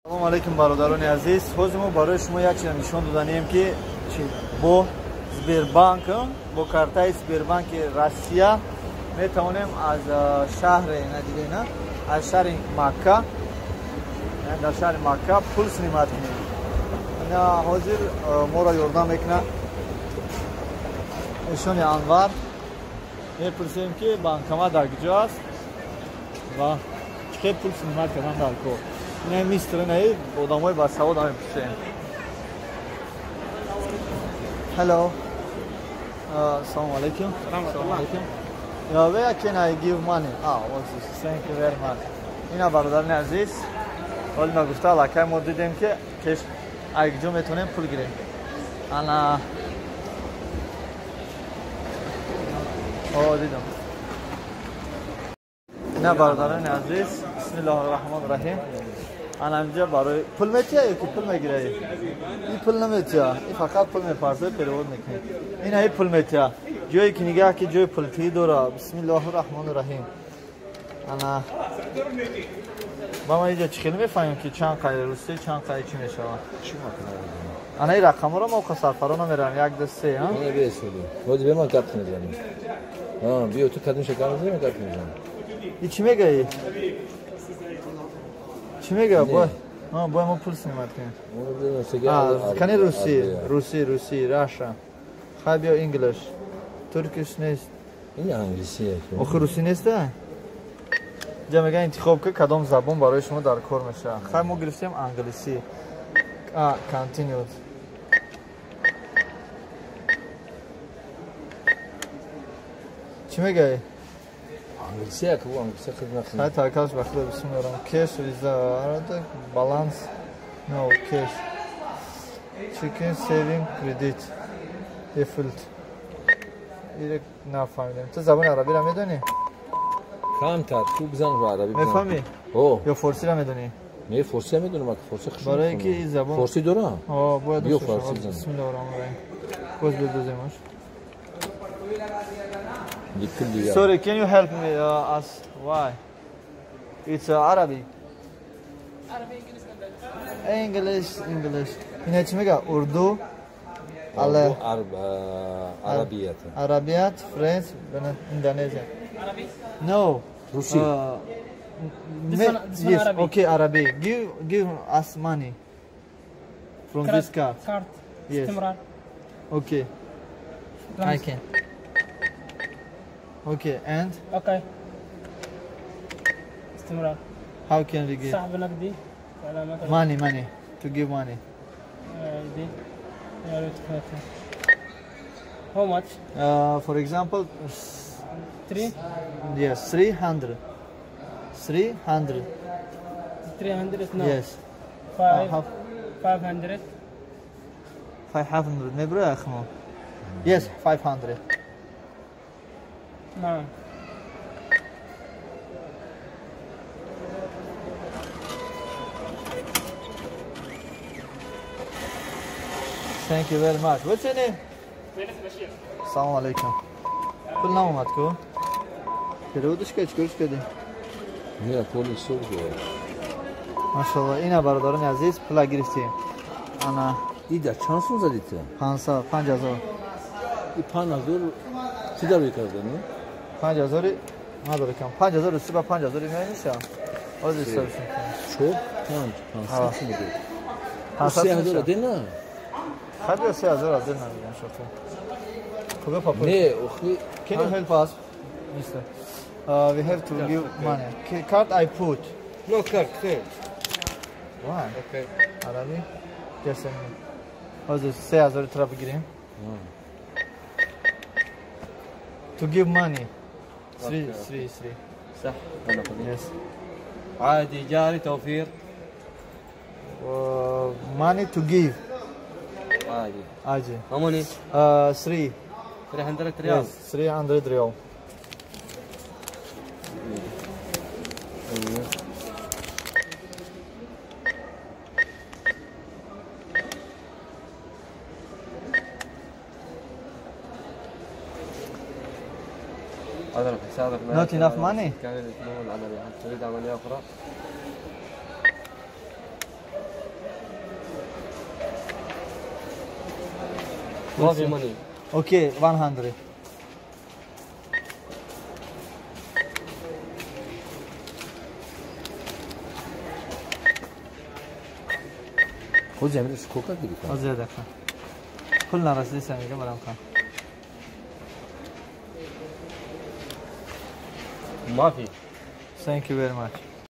Салом алейкум бародарони азиз. Ҳозир мо барои шумо як чиз нишон доданием ки бо Сбербанк, бо картаи Сбербанки Россия метавонем аз шаҳри надидена, аз шаҳри Макка, дар шаҳри Макка пул снимать кунем. Ина ҳозир моро ёрдам мекунад эшони Анвар. Мепурсем ки банкомат дар куҷо аст ва чӣ хел пул снимать кардан дар кор. Ина мистер инаи одамои басавод мепурсем. Hello. Assalamu alaikum. Assalamu alaikum. Where can I give money? Ah, what's this? Thank you very much. Ина бародари азиз, ҳоло ма гуфта аллакай мо дидем ки кеш айгҷо метавонем пул гирем. Ана о дидам. Ина бародарони азиз, бисмиллоҳи раҳмони раҳим. Ана инҷа барои пул метия ё ки пул мегирӣ? Ин пул наметия, ин фақат пул мепарзад, перевод мекунӣ. Ина ин пул метия. Ҷое ки нигаҳ ки ҷои пултӣ дора. Бисмиллоҳи раҳмони раҳим. Ана ба ма инҷа чӣ хеле мефаҳмем ки чанд қайр русӣ, чанд қайр чӣ мешавад? Ана ин рақамҳоро мо сарфаро намеравем. 1 2 3, ҳа? Ина бесуди. Боз ба ман карт мезанем. Ҳа, биё ту кадом шакар мезанем, ман карт мезанам. Ин чӣ мегӯӣ? Чӣ мегӯяд? Бой, бой мо пул снимать кунем. Кани русӣ, русӣ, русӣ, Раша. Хай биё English. Turkish нест. Ин англисӣ. Охи русӣ нест? Инҷа мегӯяд интихоб ки кадом забон барои шумо дар кор мешавад. Хай мо гирифтем англисӣ. Continue. Чӣ мегӯӣ? Англисӣ ку англисӣ хидмат. Хай таваккалш ба Худо бисмиллоҳ. Cash with balance. No cash. Chicken saving credit. Default. Ира нафаҳмидем. Ту забони арабиро медонӣ? Камтар, ту бизан ва арабӣ. Мефаҳмӣ? О. Ё форсиро медонӣ? Не, форсиро медонам, ака форсӣ хуш. Барои ки ин забон форсӣ дорам? О, бояд биё форсӣ бизан. Бисмиллоҳир раҳмонир раҳим. Боз бидоземаш. Sorry, can you help me ask why? It's Arabic. English, English. Ина чӣ мегӯяд? Урду, арабият. Арабият, French, Indonesia. No. Русӣ. Yes, okay, Arabic. Give us money from this card. Card. Yes. Okay. I can. Okay, and? Okay. استمرار. How can we give? سحب نقدي. Money, money. To give money. How much? For example, 3? Yes, 300. 300. 300 no. Yes. 500. 500. نبرة أخمو. Yes, 500. نعم. Thank you very much. What's your name? Assalamu alaikum. Пул наомад ку? Переводиш ка чикориш кардӣ? Не, пули суд гирифт. Машаллоҳ, ина бародарони азиз пула гирифтем. Ана ида чанд сум задӣ ту? 500, 5000. И 5000 чӣ дар мекарда, не? 5000 надорам. 5000 русӣ ба 5000 мемешавад. Ҳозир ҳисобш мекунем. 4 5 500 чӣ мегӯяд? 500 3000 дена? Хай биё 3000 аз дил намегӯям шофер. Хуб папа. Не, охи Can you help us, mister? We have to give money. Card I put. No card, same. Why? Okay. Arabi? Just a minute. ҳозир 3000 тра бигирем. To give money. 3 3 3. صح. Yes. عادي جاري توفير. Money to give. عادي. عادي. How many? 3. 300 ريال. Yes, 300 ريال. هذا حسابك. Not enough money. كان يتمول العملية. هل تريد عملية أخرى؟ ما في money. Okay, 100. خود جمیلش کوکا گیری کن. از دقیقه. پول نرسیده سمیگه برام کن. ما في. Thank you very much.